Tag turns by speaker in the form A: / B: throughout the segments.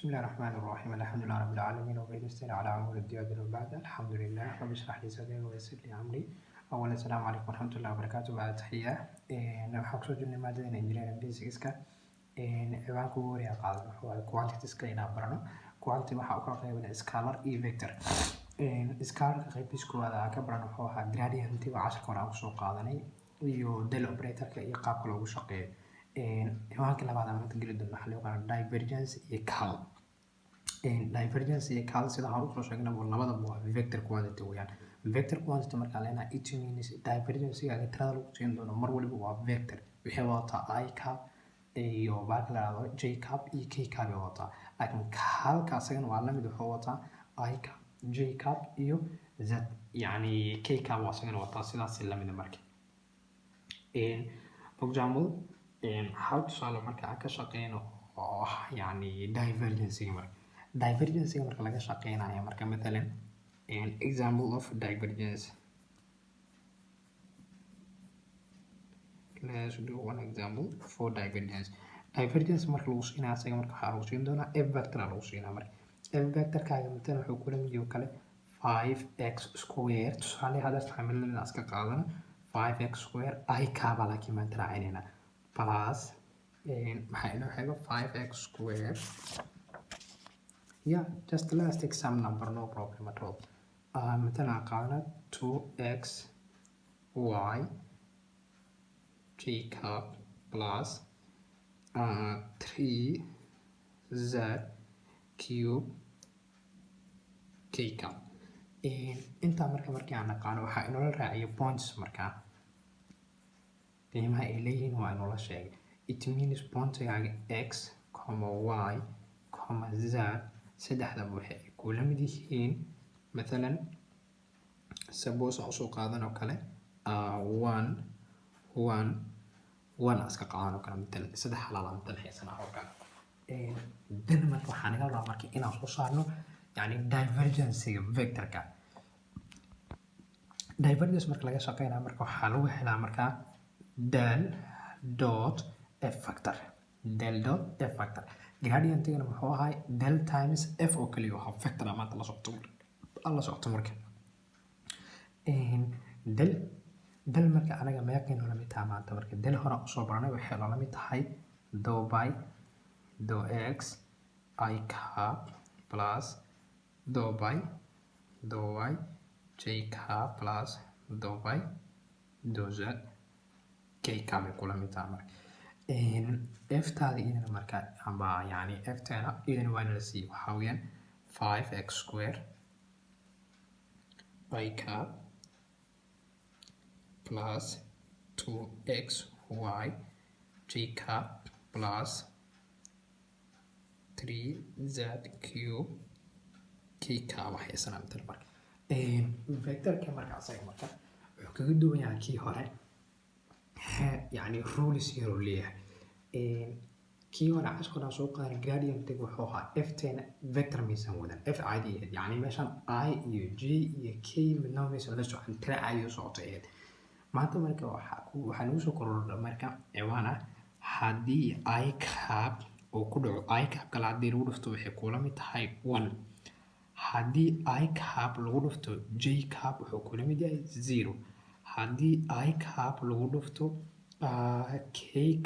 A: بسم الله الرحمن الرحيم، الحمد لله رب العالمين، وبه نستعين على أمور الدنيا وبعد. الحمد لله، رب اشرح لي صدري ويسر لي أمري. أولا، السلام عليكم ورحمة الله وبركاته. بعد تحية، waxaan kusoo jirnay maadada engineering physicska. Ciwaanka ugu horeeya qaadan wuxuu waaye quantitieska inaan barano. Quantity waxaa u kala qaybinaa scalar iyo vector. Scalarka qaybtiisa koowaad aan ka baran wuxuu ahaa gradient, waa casharka hore aan kusoo qaadanay, iyo del operatorka iyo qaabka loogu shaqeeyo. Ciwaanka labaad aan maanta geli doono waxaa loo yaqaana divergence iyo curl. Divergence iyo curl, sida hore usoo sheegnay, labadaba waa vector quantity weeyaan. Vector quantity markaan leenahay, it means divergence-gaaga tirada lagu siin doono mar waliba waa vector. Waxay wadataa i cap iyo baalka la yiraahdo j cap iyo k cap ay wadataa, laakiin curlka asagana waa lamid, wuxuu wataa i cap, j cap iyo z, yani k cap waa asagana wataa, sidaas lamid. Marka, for example, hal tusaale marka aan ka shaqeyno oo ah yani divergence-ga. Marka divergence-ga marka laga shaqeynayo, marka mathalan, example of divergence, let's do one example for divergence. Divergence marka lagu siinaya asaga, marka waxaa lagu siin doonaa f vector aa lagu siinaa. Marka f vectorkaaga mathalan wuxuu kula mid yahay kale 5x square. Tusaale hadda mid lamid ah iska qaadano, 5x square i cap baa laakiin maanta raacinayna, plus maxaa inoo xigo? 5x square, yeah, just let's take some number, no problem at all. Mathalan aan qaadana 2x y j cap plus 3z cube k cap. Intaa marka markii aan naqaano, waxaa inoola raaciyo points. Markaa qiimaha ay leeyihiin waa inoola sheegay. It means pointigaaga x comma y comma z saddexdaba waxay kula mid yihiin, mathalan, suppose aan usoo qaadan oo kale one, one, one aan iska qaadan oo kale, mathalan saddex halaal mathalan haysanaa oo kale. Then marka waxaa naga rabaa marka inaan soo saarno yani divergencyga vectorka. Divergence marka laga shaqeynaya, marka waxaa lagu helaa markaa del dot f vector, del dot f vector. Gradientigana muxuu ahay? Del times f oo kaliya ahaa. Vector maanta la socoto, la socoto. Marka del, del marka anaga meeqaynu la mid tahay maanta? Marka del hore usoo baranay, waxay la mid tahay do by do x i cap plus do by do y j cap plus do by do z k cap ay kula mid tahay. Marka f-taada iyadana marka amba yani f-teena iyadana waa nala siiyey, waxaa weeyaan 5x square i cap plus 2xy j cap plus 3z cube k cap waxay sanaa. Marka vectorka marka asaga marka wuxuu kaga duwan yahay kii hore, yani rules yaruu leeyahay. Kii hore casharkan soo qaadan, gradientiga wuxuu ahaa f-teena vector maysan wadan, f caadi ahayd, yani meeshan i iyo j iyo k midnaba maysan la socon, tira caadi u socotay ahayd. Maanta marka waxaa nagu soo kordha marka ciwaan ah haddii i cap uu ku dhaco i cap kale, haddii lagu dhufto waxay kula mid tahay one. Haddii i cap lagu dhufto j cap, wuxuu kula mid yahay zero. Haddii i cap lagu dhufto k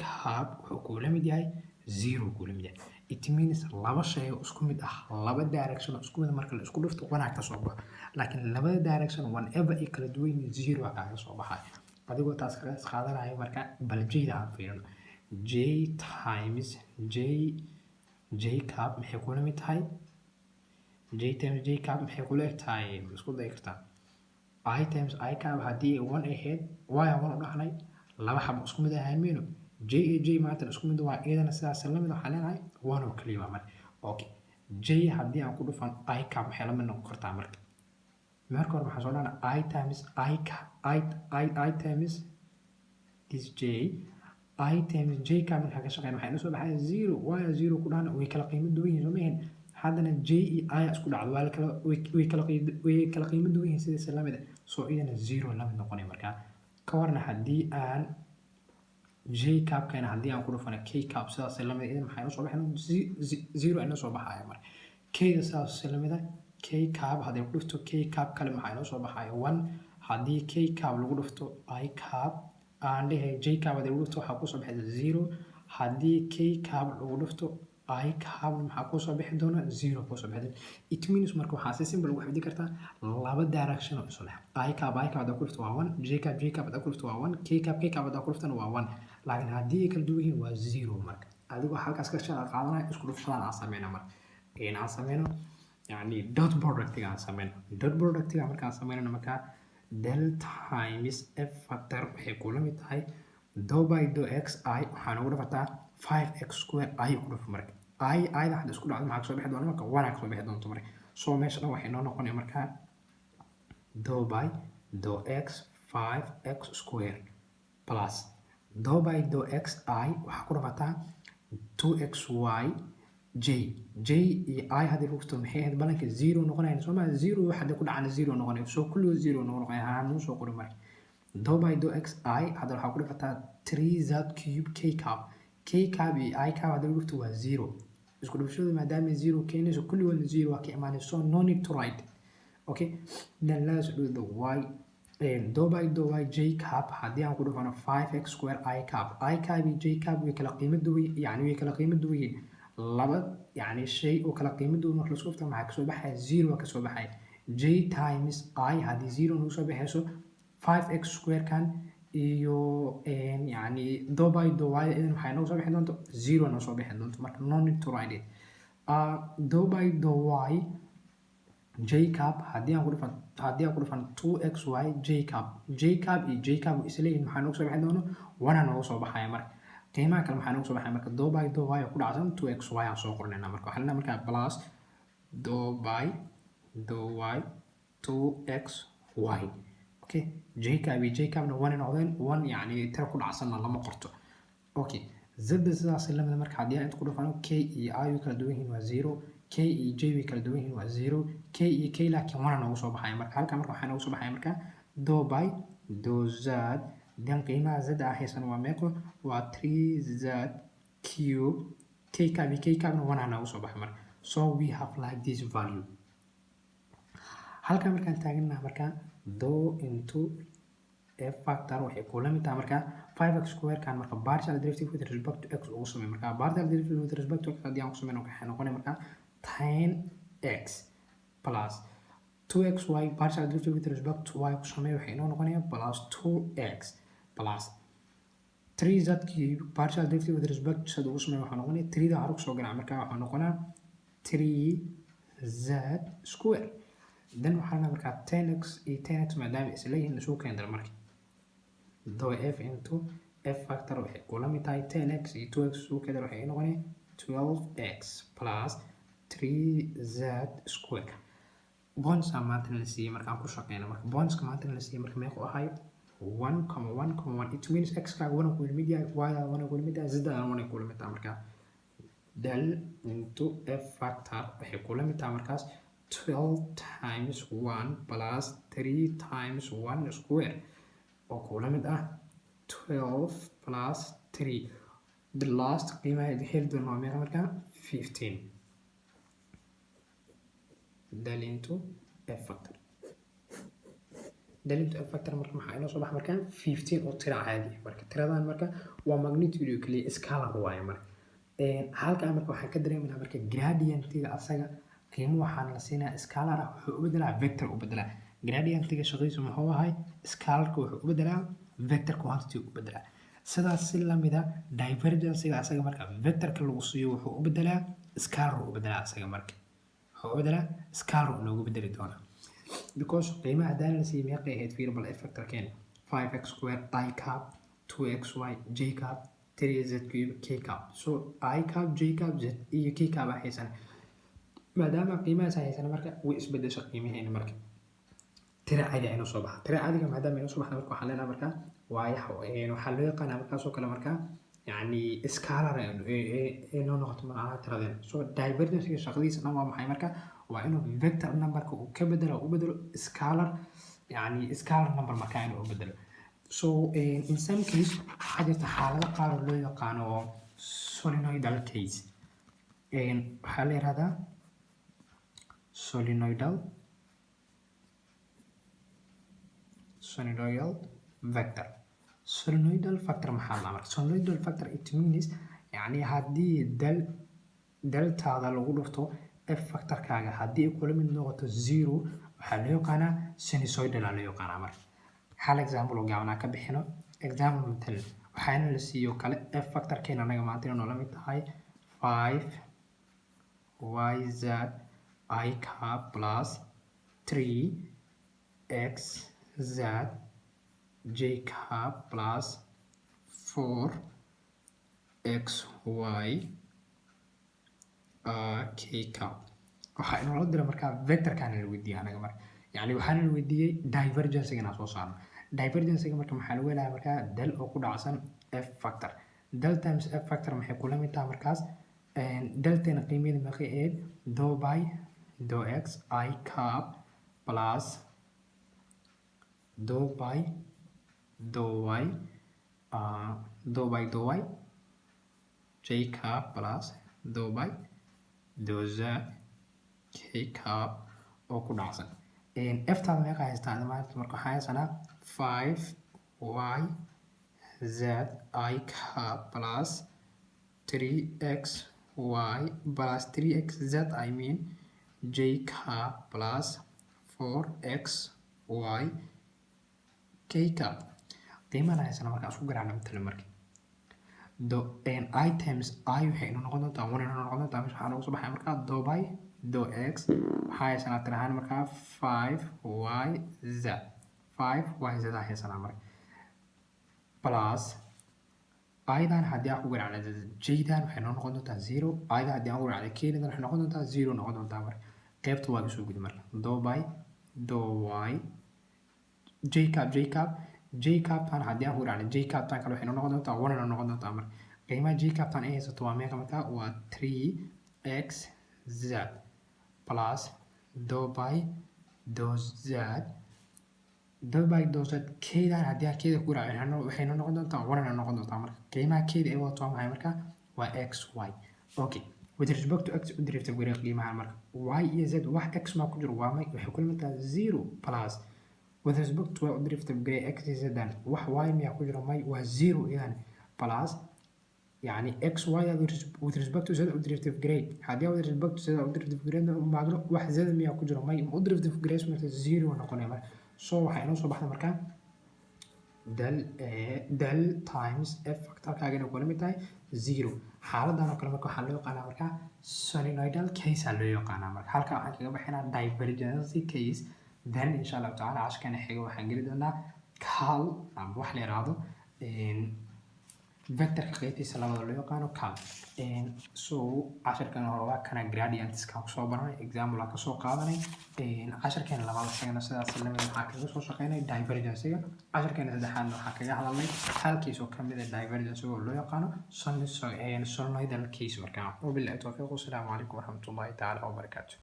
A: cap, wuxuu kula mid yahay zero kula mid yahay. It means laba shay oo isku mid ah, laba direction oo isku mid ah marka la isku dhufto, one ka soo baxo, laakiin labada direction whenever ay kala duwan yihiin, zero kaaga soo baxayo. Adigoo taas kaga qaadanayo, marka bal j-da aan fiirino. J times j, j cap maxay kula mid tahay? J times j cap maxay kula eg tahay? Isku dayi kartaa. I times i cap haddii one ahayd, y one u dhahnay, laba xabo isku mid ahaan mayno. J iyo j maanta isku mid waa, iyadana sidaas la mid waxaa leenahay one oo kaliya waa. Marka okay, j haddii aan ku dhufan i cap, maxay la mid noqon kartaa? Marka hore waxaan soo dhahnay i times i cap, i times this j, i times j cap markaan ka shaqeyna, waxay inoo soo baxaya zero. Waayo zero ku dhahna? Way kala qiimo duwan yihiin, soo ma ahayn? Haddana j iyo i isku dhacdo, waa kala way kala qiimo duwan yihiin, sidaas la mid ah, soo iyadana zero la mid noqonaya. Markaa ka warna haddii aan J capkeena haddii aan ku dhufano k cap, sidaas lamid idin maxay noo soo baxay? Zero inoo soo baxaya. Marka k-da sidaas lamid ah, k cap haddii ku dhufto k cap kale, maxaa inoo soo baxaya? One. Haddii k cap lagu dhufto i cap, aan dhehe j cap haddii lagu dhufto, waxaa kusoo baxaysa zero. Haddii k cap lagu dhufto i cap, maxaa kusoo bixi doona? Zero kusoo bixi doona. It means marka waxaa si simple ugu xifdi kartaa laba direction oo isu leh. I cap, i cap haddaa ku dhufto waa one, j cap, j cap haddaa ku dhufto waa one, k cap, k cap haddaa ku dhuftana waa one, laakiin haddii ay kala duwan yihiin waa zero. Marka adigoo halkaas ka shaqo qaadanaya, isku dhufshadaan aan sameyna. Marka aan sameyno, yani dot productiga aan sameyno. Dot productiga markaan sameynano, markaa del times f vector waxay kula mid tahay do by do x i, waxaa nagu dhafataa 5 x square i ku dhufo. Marka i ida hadda isku dhacdo, maxaa kasoo bixi doona? Marka one kasoo bixi doonto. Marka so meesha dhan waxay noo noqonaya markaa do by do x 5 x square plus do by do x i, waxaa ku dhafataa 2 x y j. J iyo i haddii lagu dhufto, maxay ahayd balanka? Zero noqonaya, soo maa? Zero wax haddii ku dhacana zero noqonaya, so kulligood zero noqonaya. Haa, soo qori. Marka do by do x i hadda waxaa ku dhafataa 3 z cube k cap. K cap iyo i cap haddii lagu dhufto waa zero. Isku dhufashadu maadaama zero keenayso, kulligoodna zero waa ka imaanayso, so no need to write. Okay, then let's do the y. Do by do y j cap haddii aan ku dhufano 5x square i cap. I cap iyo j cap way kala qiimo duwan, yani way kala qiimo duwan yihiin. Laba yani shay oo kala qiimo duwan marka lasku dhufto, maxaa kasoo baxaya? Zero waa kasoo baxaya. J times i haddii zero nagu soo baxayso, 5x square kan iyo yani do by do y idin waxay nagu soo bixi doonto? Zero noo soo bixi doonto. Marka no need to write it. Do by do y j cap haddii aan ku dhufan 2 x y j cap. J cap iyo j cap way isleeyihiin. Maxaa noogu soo bixi doono? One noogu soo baxaya. Marka qiimaha kale maxaa noogu soo baxaya? Marka do by do y oo ku dhacsan 2 x y aan soo qornayna. Marka waxaa leenahay markaa plus do by do y 2 x y. Okay, j cap iyo j capna one noqdeen. One yacni tira ku dhacsanna lama qorto. Okay, zda sidaas lamida. Marka haddii aan inta ku dhufano, k iyo i way kala duwan yihiin, waa zero. K iyo j way kala duwan yihiin, waa zero. K iyo k laakiin one noogu soo baxaya. Marka halka marka waxaa noogu soo baxaya marka do by do z. Then qiimaha z ah haysan waa meeqo? Waa 3 z cube. K cap iyo k capna one noogu soo baxay. Marka so we have like this value. Halka markaan taaganaha, marka do into f vector waxay kula mid tahay marka 5x square kan. Marka partial derivative with respect to x ugu samey. Marka partial derivative with respect to x haddii aan ku sameyno, waxay noqonaya marka 10x plus 2xy. Partial derivative with respect to y ku samey, waxay inoo noqonaya plus 2x plus 3z cube. Partial derivative with respect to z ugu samey, waxaa noqonaya 3 da hore kusoo ganac, marka waxaa noqonaa 3z square. Then waxaa lena markaa 10x iyo 10x maadaama isleeyihiin, isugu keendara. Marka do f into f vector waxay kula mid tahay 10x iyo 2x isugu keendara, waxay noqonaya 12x plus 3z square. Pointsa maanta la siiyey markaan ku shaqeyno. Marka pointska maanta la siiyey marka meequ ahay? 1 comma 1 comma 1. It means x kaaga one kula mid yahay, y daada one kula mid yahay, z daada one kula mid tahay. Marka del into f vector waxay kula mid tahay markaas 12 times 1 plus 3 times 1 square oo kula mid ah 12 plus 3. The last qiimaha heli doona waa meeqa markaa? 15. Del into f vector, del into f vector. Marka maxaa inoo soo baxa markaa? 15 oo tira caadi ah. Marka tiradan marka waa magnitude oo keliya, scalar waaye. Marka halkaa marka waxaan ka dareemaynaa marka gradientiga asaga qiimo waxaan la siinayaa scalar ah, wuxuu u bedelaa vector u bedelaa. Gradientiga shaqadiisu muxuu ahay? Scalarka wuxuu u bedelaa vector quantity u bedelaa. Sidaas si lamida divergencega asaga marka vectorka lagu siiyo wuxuu u bedelaa scalar u bedelaa. Asaga marka wuxuu u bedelaa scalar inoogu bedeli doonaa, because qiimaha haddaan la siiyey meeqay ahayd? Fiir bal, f vector keen: 5x square i cap, 2xy j cap, 3z cube k cap. So i cap, j cap, z iyo k cap aa haysan. Maadaama qiimahaas haysan, marka way isbedesha qiimaheena. Marka tira caadi inoo soo baxa, tira caadiga maadaama inoo soo baxda, marka waxaan leenahay marka waxaa loo yaqaanaa markaasoo kale marka yani scalar inoo noqoto macnaha tiradeen. So divergencega shaqadiisa dhan waa maxay? Marka waa inuu vector numberka uu ka bedelo, u bedelo scalar, yani scalar number markaa inuu u bedelo. So in some case waxaa jirta xaalado qaar oo loo yaqaano solenoidal case. Waxaa la yihahdaa solenoidal vector. Solenoidal vector maxaa la marka? Solenoidal vector, it means, yani, haddii deltaada lagu dhufto F vectorkaaga haddii ay kula mid noqoto zero, waxaa loo yaqaanaa sinusoidal aa loo yaqaanaa. Marka hal example oo gaaban aan ka bixino. Example, matalan, waxaana la siiyo kale F vectorkeena anaga maanta inay noola mid tahay five y z i cap plus three x z j cap plus four x y k cap. Waxaa inoola dira markaa vectorkaana la weydiiyey anaga marka, yani, waxaana la weydiiyey divergencega inaan soo saarno. Divergencega marka maxaa lagu helayaa? Markaa del oo ku dhacsan F vector. Del times F vector maxay kula mid tahay markaas? Deltana qiimaheeda meeqay ahayd? Do by do x i cap plus do by do y, do by do y j cap plus do by do z k cap oo ku dhacsan Ftaada. Meeqa haystaa maanta? Marka waxaa haysanaa five y z i cap plus three x y plus three x z, I mean, j cap plus four x y k cap. Qiimahan haysana marka isku garaacna, matala, marka do i times i waxay inoo noqon doontaa one inoo noqon doontaa. Meesha waxaa noogu soo baxaya markaa do by do x. Waxaa haysanaa tir ahaan markaa five y z, five y z aa haysanaa. Marka plus idan haddii aan ku garaacna jdan waxay noo noqon doontaa zero. Idan haddii aan ku garaacna kdan waxay noqon doontaa zero noqon doontaa. Marka qaybta waa isoo gudi marka do by do y j cap, j cap, j captan haddii aan ku garaacna j captan kale waxay noo noqon doontaa one noo noqon doontaa. Marka qiimaha j captan ay haysato waa meeqa? Marka waa three x z plus do by do z, do by do z kdan haddii aan kda ku garaacno waxay noo noqon doontaa one noo noqon doontaa. Marka qiimaha kda ay wadato waa maxay? Marka waa x y. Okay, with respect to x u derivative garee qiimaha. Marka y iyo z wax x maa ku jiro? Waa may, waxay kula mid tahay zero. Plus with respect to y u derivative garee x iyo z dan, wax y miyaa ku jiro? May, waa zero idan. Plus, yani, x y with respect to z u derivative garee. Haddii with respect to z u derivative garee maagno, wax z miyaa ku jiro? May, u derivative garee marka zero noqonaya. Marka so waxaa inoo soo baxda marka del times F vectorkaaga inay kula mid tahay zero. Xaaladan oo kale marka waxaa loo yaqaanaa marka solenoidal case aa loo yaqaanaa. Marka halka waxaan kaga bixinaa divergency case. Then insha Allahu tacala cashkana xiga waxaan geli doonaa curl ama wax la yiraahdo vectorka qeybtiisa labada loo yaqaano curl. So casharkan hore waa kana gradientska kusoo baranay, example aan kasoo qaadanay. Casharkeena labaad isagana sidaas lamid waxaa kaga soo shaqeynay divergencega. Casharkeena saddexaadna waxaa kaga hadalnay hal case oo kamid ah divergencega oo loo yaqaano solenoidal case. Markaa wabillahi tawfiiq, wasalaamu calaykum waraxmatullahi tacaala wabarakaatu.